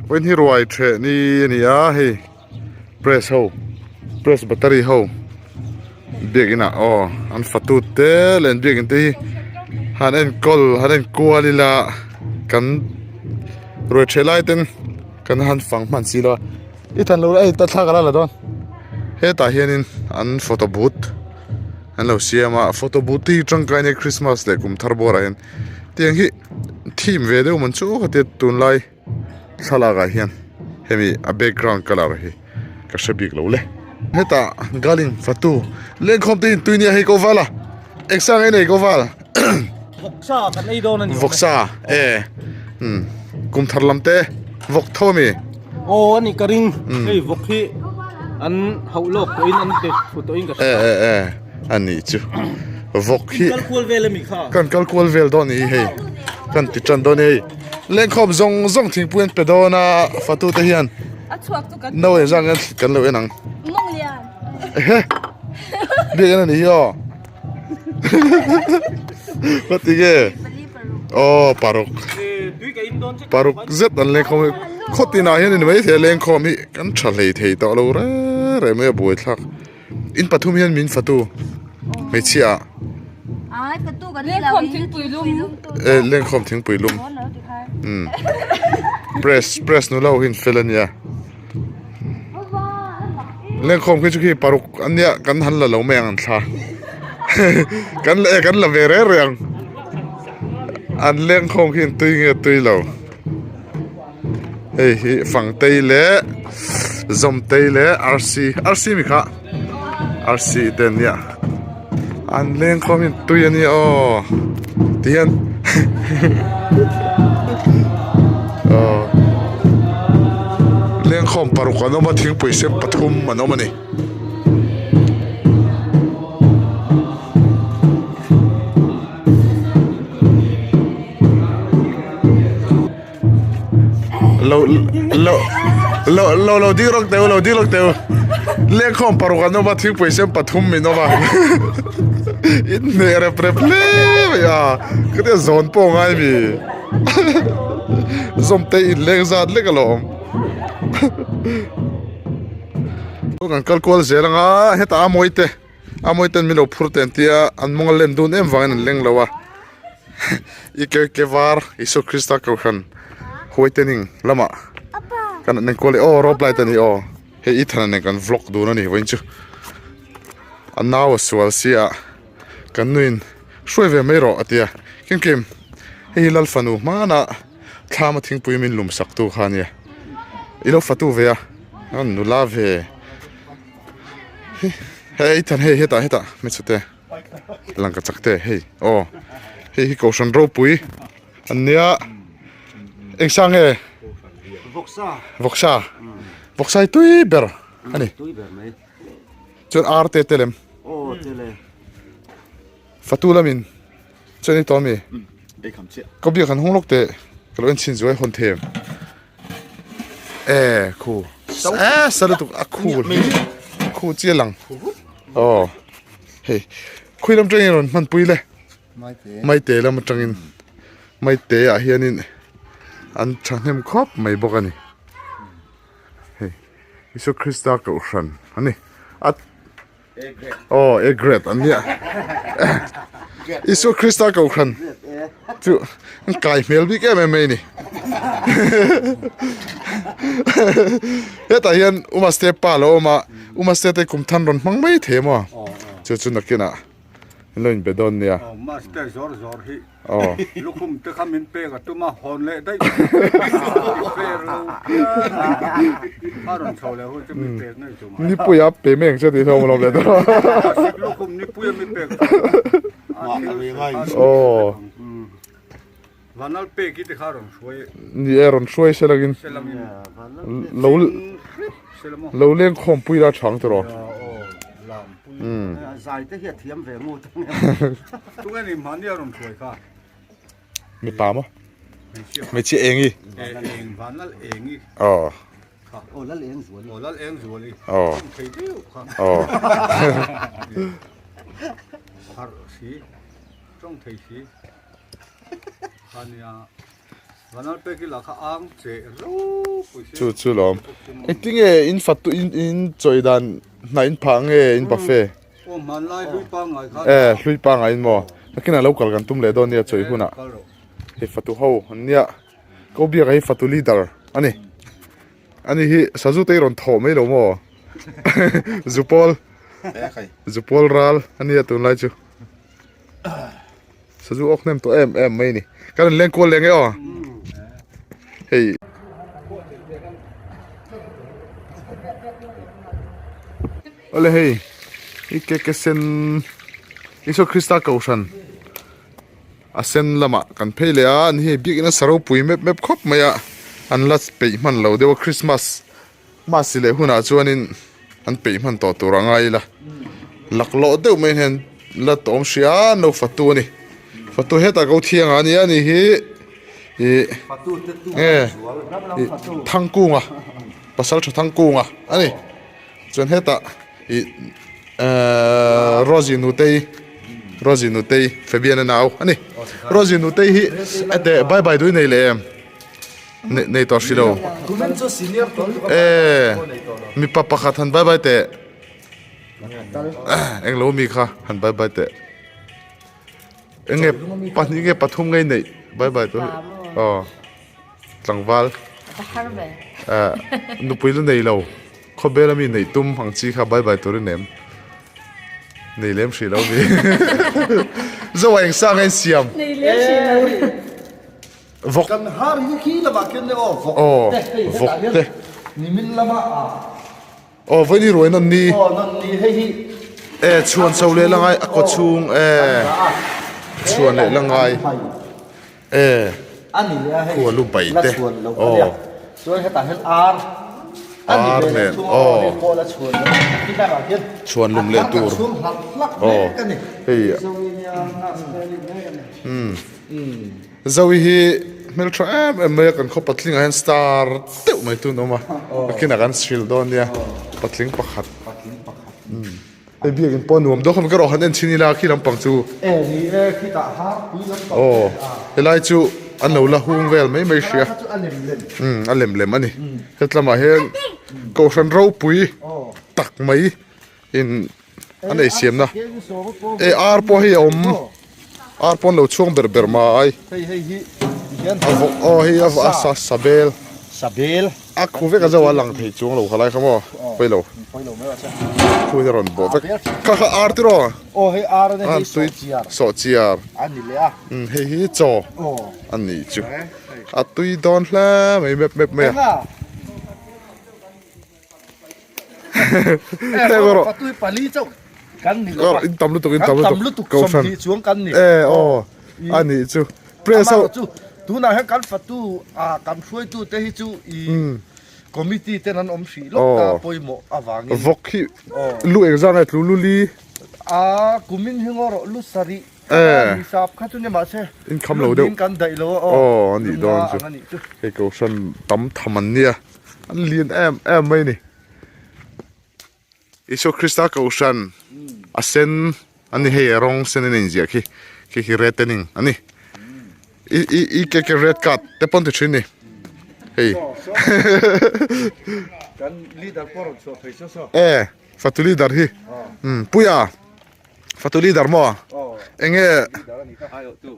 Vawiin hi ruai theh ni a ni a hei press ho press battery ho biakin ah aw an fatu te leh an biakin te hi han enkawl han enkual ila kan ruai theh lai ten kan han fang hman si lo a i than lo la hei thla ka la la dawn hetah hianin an photo booth an lo siam a photo booth te hi tangkai nia christmas leh kum thar bawrah hian tiang hi theme ve deuh man chu ka tia tunlai thlalak ah hian hemi a background colour hi ka hre bik lo le. Hetah galing fatu lengkhawm te in tui nia hei ko val a engsa nge nei ko val vawksa kan ei dawn a ni vawksa e um kum thar lam te vawk tho ami aw ani ka ring hei vawk hi an hauh lawk tawhin an pe thu tawhin ka hria e e e ani chu vawk hi kal kual vel ami kha kan kal kual vel dawn ni hei kan ti tan dawn hei lengkhawm zawng zawng thingpui an pe dawn a fatu te hian a chhuak chu kan no engzah nge kan lo en ang mawng lian ehe biak en ani hi aw Ka ti nge aw paruk paruk zet an lengkhawm hi khaw tinah hian in mai thei a lengkhawm hi kan tha hlei thei tawh lo reng reng mai a buaithlak in pathum hian min fatu hmeichhia ah eh lengkhawm thingpui lum umm press press nula ho hi an fel a nia. Lengkhawm khi chu khi paruk an nia kan han la lo mai ang an thla kan la e kan la ve reng reng ang an lengkhawm khi an tui nge tui lo hei hi fangtei leh zawmtei leh arsi arsi mi kha arsi te an nia an lengkhawm hi an tui a nia aw tihian aw lengkhawm paruk an awm a thingpui sen pathum an awm a ni. Lo lo lo lo lo ding rawk teh u lo ding rawk teh u lengkhawm paruk an awm a thingpui sen pathum min awm a in hneh rep rep hle mai a ka tia zawn pawh ngai mi zawm te in leng zat lek alawm kan kal kual zel anga hetah a mawi te a mawi ten min lo phur teh an tia an mawng a len dun em vangin an leng lo a. I ke ke var Isua Krista kohhran huaitening lamah kan an enkawl leh aw rope light a ni aw hei i than nen kan vlog dun a ni vawiin chu a nau a sual sia kan nuin hruai ve mai rawh a tia kim kim hei hi Lalfanu hmanah thlam a thingpui min lum sak tu kha a nia i lo fatu ve a a nula ve hei i than hei hetah hetah hmeichhe te. Lang ka chak te hei aw hei hi kohhran ropui an nia eng sang nge vawksa vawksa vawksa hi tui ber ani tui ber mai chuan ar te te lem aw te le fatu lamin chuan i tawm mi ei kham chiah ka biak han hung lawk teh ka lo en chhin zuai hawn them e khu e sa lutuk a khu khu chiah lang aw hei khawi lam atangin rawn hman pui le maite lam atangin maite ah hianin an thahnem khawp mai bawk a ni hei Isua Krista kohhran a ni a aw a grade an nia Isua Krista kohhran chu an kai hmel bik em em mai a ni hetah hian Umaste pa a lo awm a. U Maste te kum than rawn hmang mai thei a maw? Chu chu nakinah an lo inbe dawn nia. Aw Master zawr zawr hi Aw. Lukhum te kha min pek a tum a, hawn leh daih fair lo phian a, a rawn chho leh hun chu min pek ngei tum a. Nipui a pe mek che tih hlawm alawm leh dawn. Lukhum nipui a mi pek a thil Aw. Vanlal pek i te kha rawn hruai. Ni e rawn hruai se langin. Lo lo leng khawm pui la chang tiraw. Zai te hi a thiam ve ngut. Tunge ni mahni a rawn hruai kha. Mipa maw? Hmeichhia engi. Eng vanlal engi. Aw. Aw lal eng zuali. Aw lal eng zuali. Aw. Thei deuh kha. Aw. Har si. Tawng thei si. Khania. Chu chu lawm. Engtinge in fatu in in chawi dan hna in phah nge in buffet? E hlui pangai in maw? Nakinah lo kal kan tum leh dawn nia chawi hunah. Hei fatu ho an nia. Ko biak hi fatu leader a ni. Ani hi sazu te hi rawn thawh mai lo maw? Zupawl Zupawl ral a nia tunlai chu. Sazu awk hnem tawh em em mai ni. Kan rawn leng kual leh nge aw. Hei. Awle hei. I keke sen Isua Krista Kohhran a sen lamah kan phei leh a an hi biakin a sa ropui mep mep khawp mai a an la peih hman lo deuh a Christmas Mahse leh hunah chuanin an peih hman tawh tur a ngai ila laklawh deuh mai hian la tawm hria a an lo fatu a ni fatu hetah ko thiang a nia ni hi ih nge ih thangkunga pasal tha thangkunga a ni chuan hetah ih ehh Rosie nutei Rosie nutei Fabian a nau a ni Rosie nutei hi heteh bye bye dui nei leh em. Nei tawh hri lo. E mipa pakhat han bye bye teh. Englo mi kha han bye bye teh. Enge pahnih nge pathum ngei neih bye bye tur. Aw tlangval. Nupui la nei lo. Khawbel ami neih tum ang chi kha bye bye tur i nem. Nei lem hrih lo mi. Zo a engsa nge in siam. Nei lem hrih lo. Vawk. Kan har hi khi lamah khian le aw vawk Aw, te hei hetah vawk hian te. nimin lama a. Aw vawiin ruai nawn ni. Aw nawn ni hei hi. E chhuan chho leh la ngai a kaw chhung e chhuan leh la ngai e A ni leh a hei khu a lu bai la te chhuan lo a nia aw. Chuan hetah hian ar a ni Ar ve leh nen thung a aw aw. hei pawh la chhuan lo khi tlangah khian Chhuan a lum leh thar kan tur chhung hlak hlak aw mek a ni. hei. Umm. Zoe hi hmeltha em em mai a kan khaw patling ah hian star deuh mai tun a awm a nakinah kan hrilh dawn nia patling pakhat hei biakin pawh a nuam dawk a ka rawh han en chhin ila khi lampang chu aw helai chu an lo la hung vel mai mai hria a lem lem a ni hetlamah hian kohhran ropui tak mai in an ei siamna e ar pawh hei a awm ar pawh an lo chhuang ber ber mai a vawk aw hei a a sa sabel sabel a khu vek a zo a lang thei chuang lo khalai kha maw pawi lo khu hi a rawn bawh vek kha kha ar tiraw aw hei ar ania hei sawhchiar sawhchiar a ni leh a hei hi chaw a ni chu a tui dawn hle mai mep mep mai a. Patui pali chauh kan ni lo in tam lutuk in tam lutuk kan tam lutuk 20 chuang kan ni e aw ani chu press ho chu tunah hian kan fatu a kan hruaitu te hi chu i committee ten an awm hrih lawk ta pawimawh awangin vawk hi lu engzah nge tlu lu li a kumin hi ngaw rawh lu sarih e sap kha chu ni mahse in kham lo deuh kan daih lo aw ani dawn chu hei kohhran tam tham an nia An lian em em mai a ni. Isua Krista Kohhran a sen a ni hei a rawng sen in a inziah khi khi khi red te ning a ni. I i i ke ke red card te pawn ti thin ni hei. Kan leader pawh rawn chhuah phei saw saw. E fatu leader hi. Um Puia fatu leader maw? Enge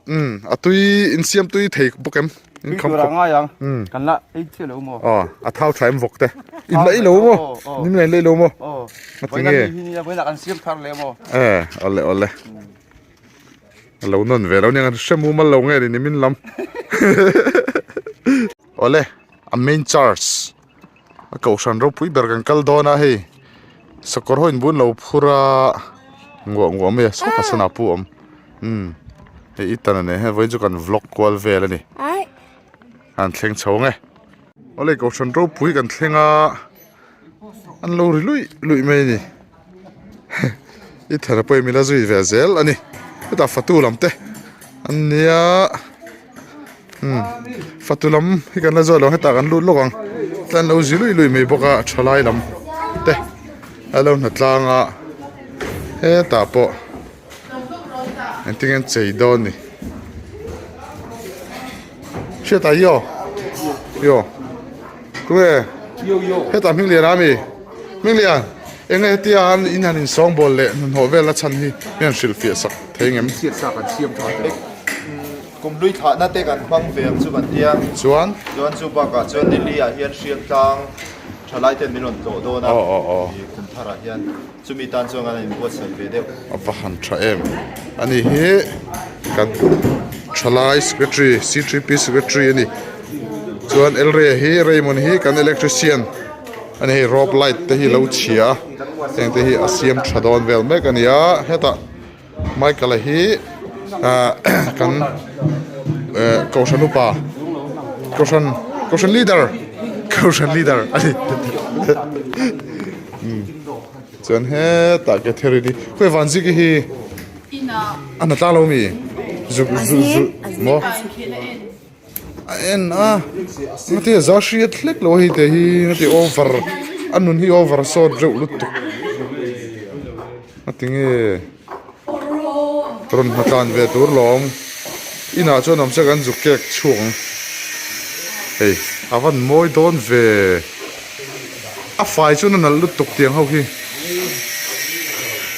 um a tui insiam tui thei bawk em? In kham khawp ngai ang kan la ei chiah lo maw aw a thau tha em vawk te in la ei lo maw nim la in la ei lo maw a ti nge vawiinah kan siam thar leh maw e awle awle a lo nawn ve lo nia kan hre mumal lo nge ni min lam awle a main church a kohhran ropui ber kan kal dawn a hei sakawr ho in bun lo phur a nguah nguah mai a sawtah sawn a pu a awm umm hei i tan a nen hian vawiin chu kan vlog kual vel a ni an thleng chho ang e awle kohhran ropui kan thleng a an lo ri luih luih mai a ni i thana pawhin min la zui ve zel a ni hetah fatu lam te an nia. Umm fatu lam hi kan la zawh lo hetah kan lut lawk ang tlan lo zi luih luih mai bawk a thalai lam te a lo hna tlang a hetah pawh engtin nge an chei dawn ni. Hriata hi aw Yo Tunge Hetah Hminglian a mi Hminglian enge hetia han in han insawngbawl leh hnahnawh vel a chhan hi mi han hrilhfiah sak thei ngem? Kumhlui thlahna te kan hmang ve ang chu kan tia. Chuan? Chuan chu bakah chuan Nili ah hian Hriangtlang thalai ten min rawn tlawh dawn a. Ih kum tharah hian chumi tan chuan kan inbuatsaih ve deuh. A va han tha em. Ani hi kan thalai secretary C3P secretary a ni. Chuan Elrea hi Raymond hi kan electrician a ni hei rope light te hi lo chhia a heng te hi a siam tha dawn vel mek a ni a hetah. Michael-a hi ah kan eh kohhran upa kohhran kohhran leader kohhran leader a ni umm chuan hetah Catherine hi khawi Vanziki hi a hna tlang lo mi zuk zu zu maw a en a engati a za hriat hlek lo a hei te hi engati over a nun hi over sawt reuh lutuk. A ti nge? Rawn hma tlan ve tur lawm. Inah chuan awm se kan zuk kek chhuak ang. Hei a van mawi dawn ve. A fai chuan a nalh lutuk tiang ho khi.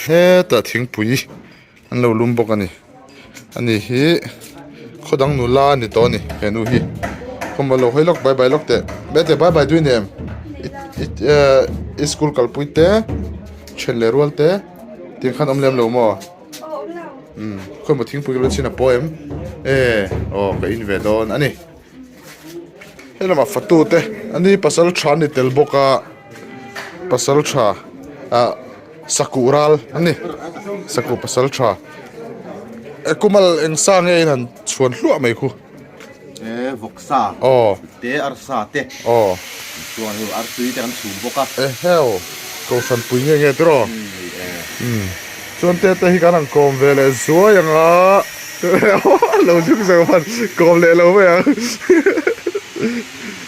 Hetah thingpui an lo lum bawk a ni. Ani hi khaw dang nula a ni tawh a ni he nu hi. Khawm a lo hawi lawk bye bye lawk teh. Bete bye bye dui nem. I school kalpui te. Then leh rual te tiang khan awm lem lo maw? Umm khawi maw thingpui ka lo chhin a paw em? E aw ka in ve dawn a ni. Hei lamah fatu te ani pasal tha an ni tel bawk a pasal tha ah sakuh ral an ni sakuh pasal tha e kumal eng sa nge in han chhuan hluah mai khu. E vawksa aw te arsa te aw chuan hei artui te kan chhum bawk a eheu kohhran pui nge nge tiraw umm chuan te te hi kan han kawm ve leh zuai ang a lo zuk zeuh hman kawm leh lo mai ang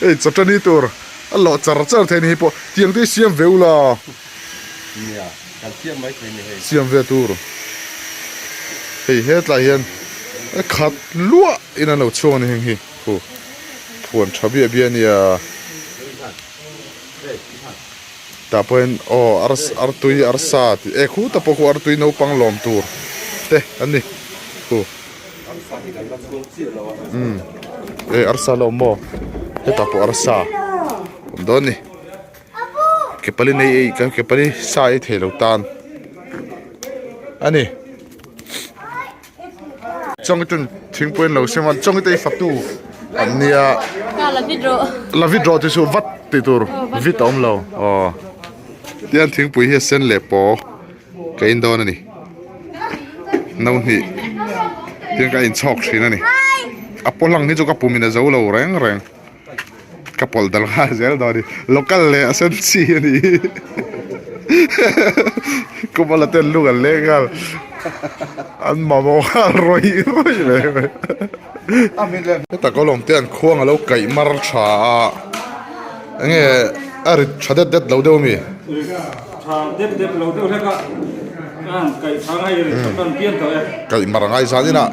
hei chawtani tur a lawh char char thei ni hi pawh tiang te hi siam ve ula nia kan siam mai thei ni hei siam ve tur hei hetlai hian a khat luah in an lo chhuak a ni heng hi khu phuan tha biah biah a nia tah pawhin aw artui arsa tih eh khu ta pawh khu artui naupang lawm tur te an ni khu umm eh arsa la awm maw hetah pawh arsa awm dawn a ni. Ke pali nei ei ka ke pali sa ei thei lo tan a ni chawng ten thingpui an lo sem a chawng te hi fatu an nia la vit rawh tih chu vat tih tur vit a awm lo aw tihian thingpui hi a sen leh paw ka in dawn a ni no hnih tihian ka inchhawk thin a ni a paw hlang hi chu ka pum in a zo lo reng reng. Ka pawlh dal nghal zel dawn a ni. Local leh a sen chi a ni hi. Kumala ten lung an leng nghal. An mamawh nghal rawih rawih mai mai. Heta ka lawm te an khuang a lo kaih mar tha a. Enge a rit tha det det lo deuh a mi? Tha det det lo deuh hlek a. Kaih tha ngai rit tha kan pian tawh e. Kaih mar a ngai zan inah.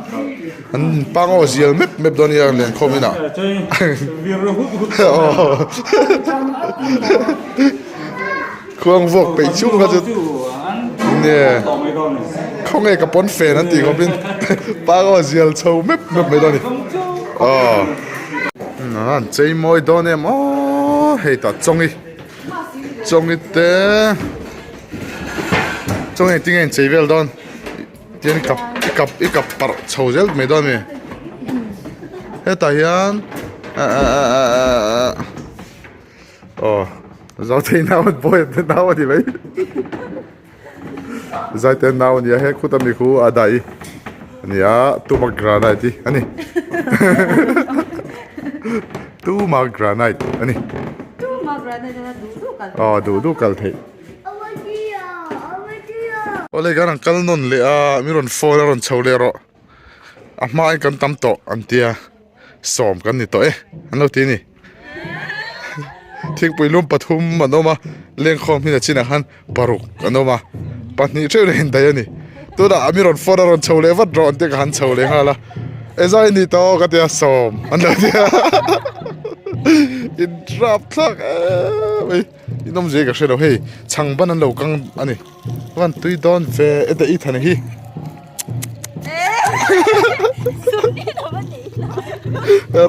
An pang aw zial mep mep dawn nia lenkhawm inah. Khuang vuak peih chung kha chu nge khawnge ka pawn fen an tih khawpin pang aw zial chho mep mep mai dawn a ni. Aw an chei mawi dawn em aw hei tah chawngi chawngi te chawngi engtin nge inchei vel dawn. Tian i kap i kap i kap parh chho zel mai dawn a mi hetah hian ah ah ah ah ah ah aw Zotei nau an pawi an nau a ni mai Zaite nau a ni a he khuta mi khu a dai a ni a tuma granite hi a ni tuma granite a ni aw duh duh kal theih. Awle kan rawn kal nawn leh a mi rawn phone a rawn chho leh rawh a hmain kan tam tawh an tia sawm kan ni tawh e an lo ti a ni thingpui lum pathum an awm a lengkhawm hi nachinah khan paruk an awm a pahnih theuh in a indaih a ni tunah mi rawn phone a rawn chho leh vat rawh an tia ka han chho leh nghal a. Ezai ni tawh ka tia sawm an lo tia in rap thlak em mai in awm zia ka hre lo hei chhang ban an lo kang a ni van tui dawn ve ete i thana hi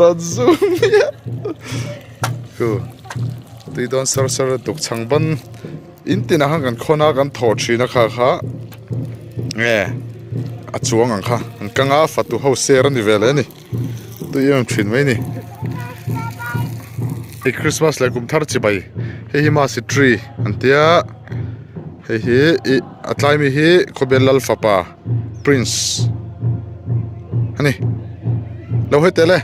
rawn zoom miah chu tui dawn sar sar lutuk chhang ban In tinah khan kan khawn a kan thawh thin a kha kha nge a chuang ang kha an kang a fatu ho ser a ni ve leh a ni tui em em thin mai a ni hei christmas leh kum thar chibai hei hi masi tree an tia hei hi ih a tlai mi hi khawbel lal fapa prince a ni lo hawi tel e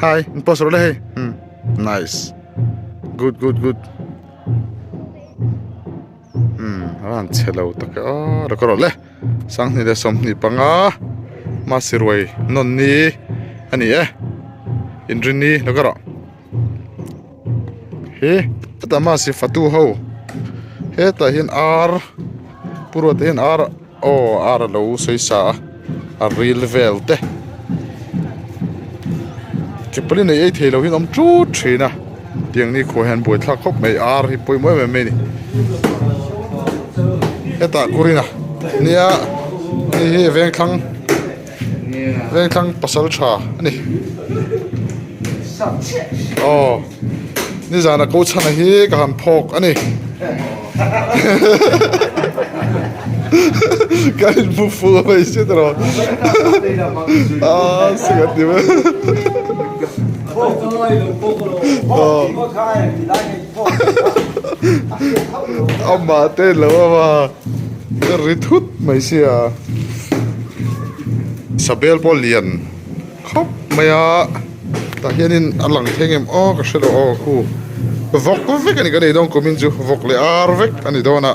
hi in post rawh le hei umm. Nice. Good good good. Hmm, an chhe lo tak e aw ka rawh le. Sanghnih leh sawmhnih panga Masiruai nawn ni a ni e. Inrinni lo ka rawh. Hi hetah Masi fatu ho hetah hian ar Pu Ruata hian ar aw ar a lo sawi sa a a ril vel te chapali nei ei thei lo hian awm tut thin a tiang ni khuah hian buai thlak khawp mai ar hi pawimawh em em mai a ni hetah kurina nia hei hi vengthlang vengthlang pasal tha a ni aw nizana ko chhana hi ka han phawk a ni. Kan in hmu fu a mai si tawh a singat ni mai amah te lo ama ka ri thut mai sia sabel pawh lian khawp mai a tah hianin a lang thleng em aw ka hre lo aw khu vawk vek a ni kan ei dawn kumin chu vawk leh ar vek a ni dawn a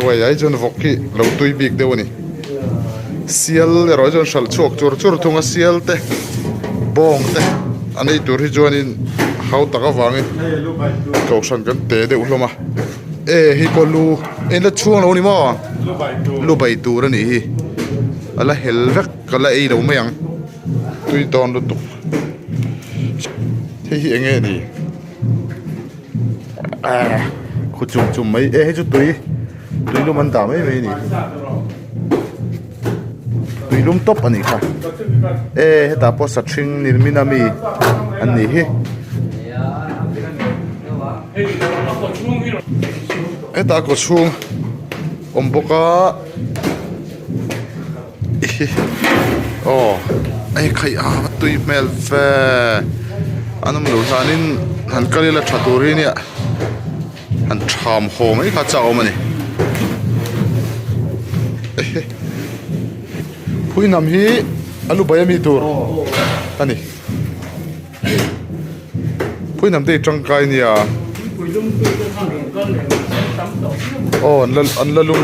ruai ai chuan vawk hi lo tui bik deuh a ni sial erawh chuan hralh chhuak chur chur thung a sial te bawng te an ei tur hi chuanin hau tak avangin kohhran kan te deuh hlawm a e hei pawh lu en la chhuang lo a ni maw lu bai tur a nih hi a la hel vek. Ka la ei lo mai ang tui dawn lutuk hei hi enge ni ah khu chum chum mai e hei chu tui tui lum an dah mai mai a ni tui lum tawp a nih kha e hetah pawh sathring nilmin ami an nih hi hetah kaw chhung awm bawk a. Aw hei khaih a va tui hmel ve an awm loh hlanin han kal ila tha tur hi nia han tham haw mai kha chak awm a ni phuihnam hi a lu bai ami tur a ni. Phuihnam te hi tangkai nia aw an la an la lum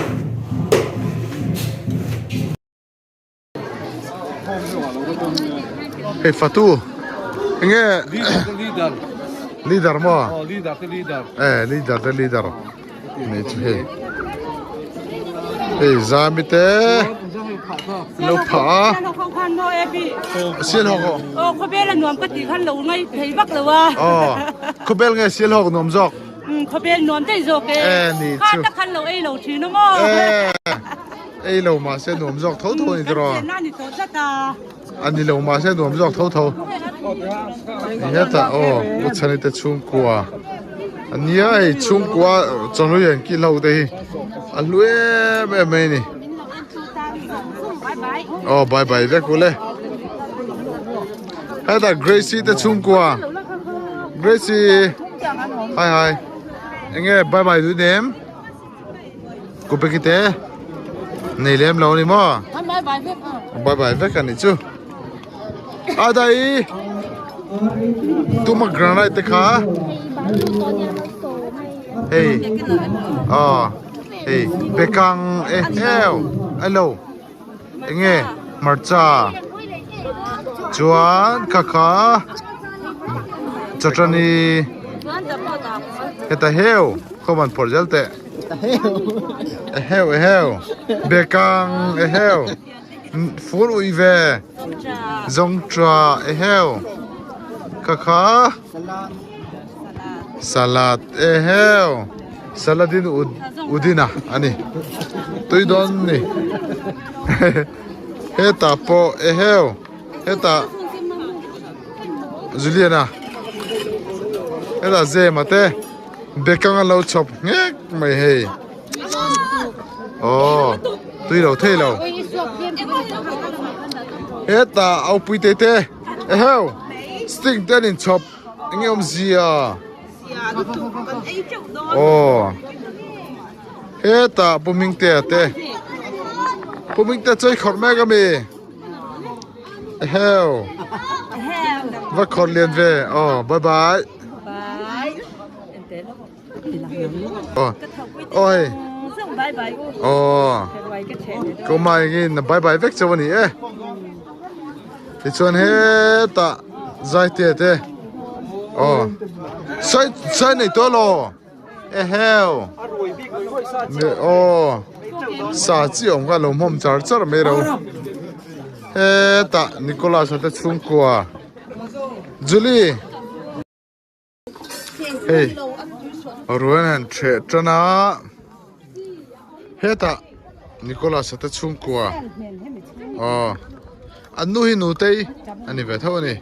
hei fatu enge leader maw e leader te leader. Nei chu hei hei zami te lo phah a sial hawk aw aw khawvel a nuam ka tih khan lo ngai thei vak lo a aw khawvel nge sial hawk nuam zawk khawvel nuam daih zawk e e ni chu kha ta khan lo ei lo thin a maw e ei lo mahse nuam zawk tho tho a ni tiraw kan chenna a ni tawh tlat a A ni lo mahse nuam zawk tho tho. Hetah aw Pu Chhani te chhungkua a nia hei chhungkua chawnui an kil ho te hi a hlu em em mai a ni. Aw bye bye vek u le. Hetah Gracie te chhungkua Gracie hi hi enge bye bye duh nem. Kupeki te nei lem lo a ni maw? Bye bye vek a nih chu. A dai tuma granite te kha hei aw hei bekang e heu hello enge hmarcha chuan kha kha chawtani heta heu khawman phawrh zel teh. Eheu eheu bekang eheu fur ui ve zawngṭa eheu kha kha salad eheu saladin udina ani tui dawn ni hetah pawh eheu hetah Juliana hetah Zema te. Bekang a lo chhawp nghek mai hei aw tui lo thei lo hetah aupui te te eheu sting te an inchhawp eng nge awmzia aw hetah pu Hmingtea te pu Hmingtea chu a khawrh mek ami eheu va khawrh lian ve aw bye bye. Oi. Aw. Ko mai ngin bye bye vek chau ani e. Tichuan hetah zai te te. Aw. Sai sai nei to lo. Eheu. Ne aw. Sa chi awm kha lo hmawm char char mai ro. Hetah Nicholas a te chhungkua. Julie. Hei ruan han theh tan a hetah Nicholas a te chhungkua aw an nu hi nutei a ni ve tho a ni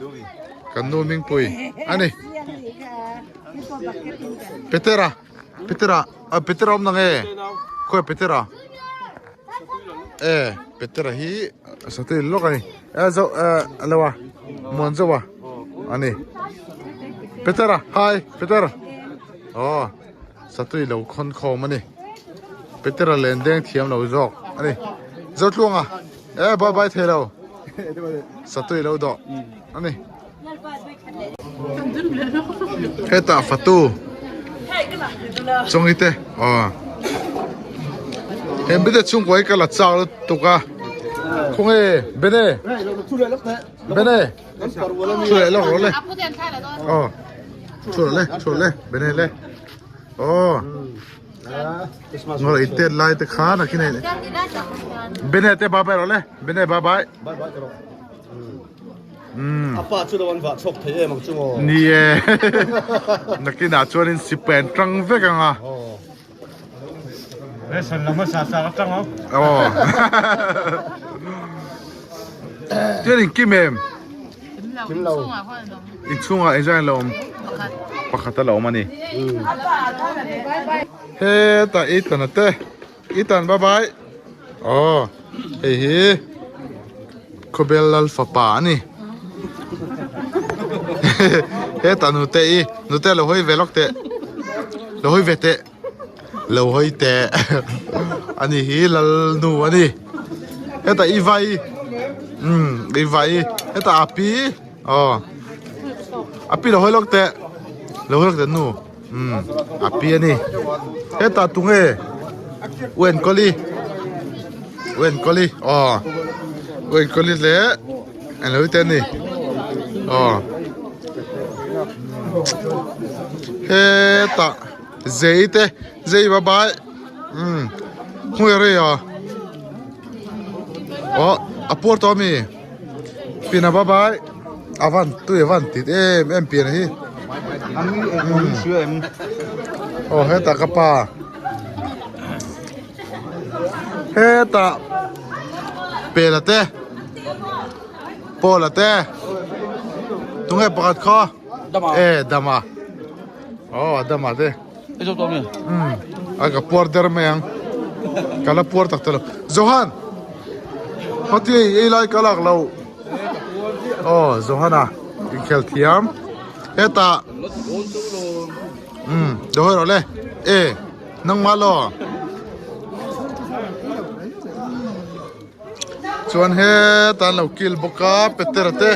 kan nu hmingpui a ni Petera Petera ah Petera awm na nge khawi Petera e Petera hi satui lawk a ni e zo eh alo a muan zo a ani Petera hi Peter aw satui lo khawn khawm ani Petera len deng thiam lo zawk ani Zotluanga e bye bye thei lo satui lo dawh ani. Hetah fatu chawngi te aw he bete chhungkua hi ka la chak lutuk a khawnge bene bene thu leh lawk rawh le aw thu leh le thu leh le bene le aw ngawrh i tet lai te khan a khi nei bene te bye bye rawh le bene bye bye. A pa chu lo an vah chhuak thei em ang chu maw? Ni e, nakinah chuanin sipai an tang vek ang a. Ration lam a sa sa ka tang ang. Aw. Chuan in kim em? Kim lo. In chhungah engzah in lo awm? Pakhat a lo awm a ni. Hetah Ethan a te. Ethan bye bye. Aw hei hi khawbel lal fapa a ni hetah nute i nute lo hawi ve lawk teh lo hawi ve teh lo hawi teh ani hi lal nu a ni hetah i vai umm i vai hetah a pi aw a pi lo hawi lawk teh lo hawi lawk teh nu. Umm a pi a ni hetah tunge Uenkawli Uenkawli aw Uenkawli leh englo te a ni aw hetah zei te zei va bai umm khawnge rei a aw a puar tawh ami. Pian a va bai a van tui a van tit em em pian hi aw hetah ka pa hetah pela te pawla te tunge pakhat khaw e dama aw a dama te a ka puar der mai ang ka la puar tak ta lo Johan hoti ei lai ka lak lo aw Johana inkhel thiam hetah um Johan rawh le e nangmah law chuan hetah an lo kil bawk a Petera te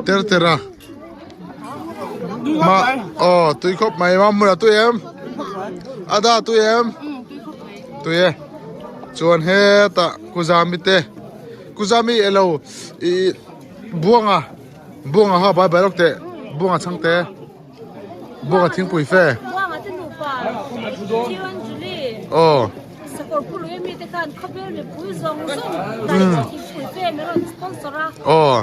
Tertera. Ma oh tui khawp mai ma mura tui em ada tui em tui e chuan hetah kuzami te kuzami elo i buanga buanga ha bai bai lawk teh buanga chhang te buanga thingpui fe. Aw. Aw.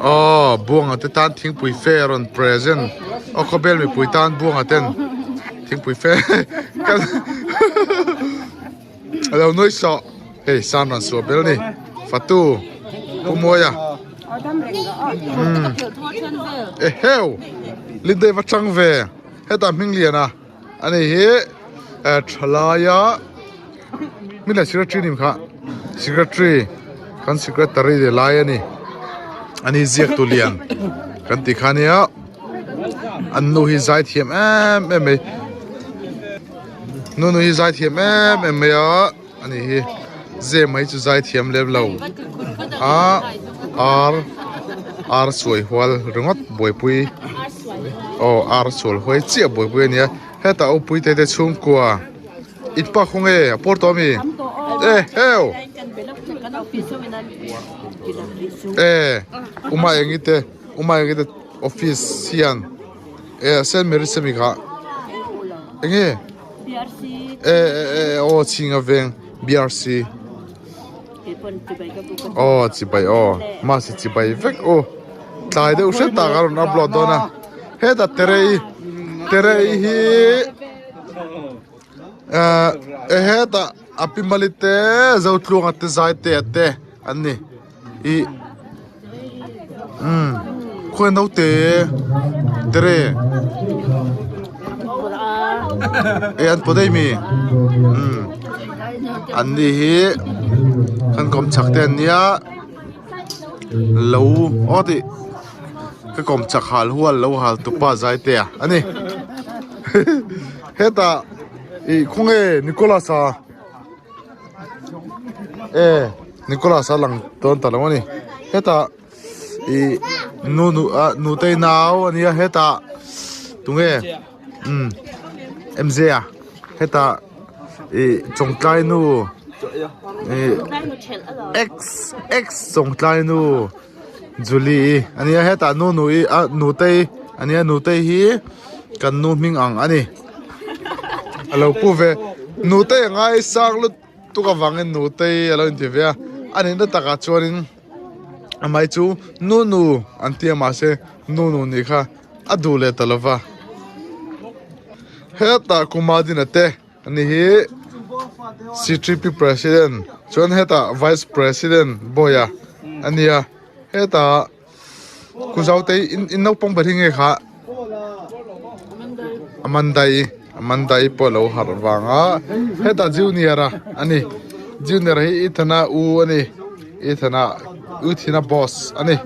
Aw Buanga te tan thingpui fe a rawn present aw khawbel mipui tan Buanga ten thingpui fe kan a lo nui sawh hei san rawn suah bel ni fatu Pu Mawia eheu Lindei va chang ve hetah hming lian a. Ani hi thalaia mi leh secretary nim kha secretary kan secretary leh lai ani ani ziak tu lian kan tih kha ania an nu hi zai thiam em em mai nu nu hi zai thiam em em mai a ani hi zem mai chu zai thiam lem lo a ar ar suai hual ringawt buaipui aw ar sual huai chiah buaipui ania hetah upui te te chhungkua in pa khaw nge a pawr tawh ami e heu e uma engi te uma engi te office hian e Saint Mary semi kha enge. E e e aw chhinga veng BRC aw chibai aw mahse chibai vek aw tlai deuh hret tak a rawn upload dawn a hetah terei terei hi eh e hetah a pi mali te zotluanga te zai te a te an ni ih umm khawi naute tere eh an pawt daih mi umm an ni hi kan kawm chak te an nia lo aw tih ka kawm chak hal hual lo hal tupa zai te a ani hetah ih khawnge Nicholas a. E Nicholas a lang dawn ta lo a ni hetah ih nu nu ah nutei nau a nia hetah tunge umm M J a hetah ih chawngtlai nu ih x x chawngtlai nu Julie i a nia hetah nu nu i ah nutei a nia nutei hi kan nu hming ang a ni a lo pu ve nutei a ngaisang lutuk avangin nutei a lo inti ve a a nihna takah chuanin amah chu nu nu an ti a mahse nu nu nih kha a duh leh ta lova hetah Kumadina te. Ani hi C_T_P president chuan hetah vice president Bawia a nia hetah Kuzaute in in naupang ber hi nge kha Amandai Amandai pawh a lo harh vang a hetah junior a ani junior hi Ethana u a ni Ethana u thina boss a ni.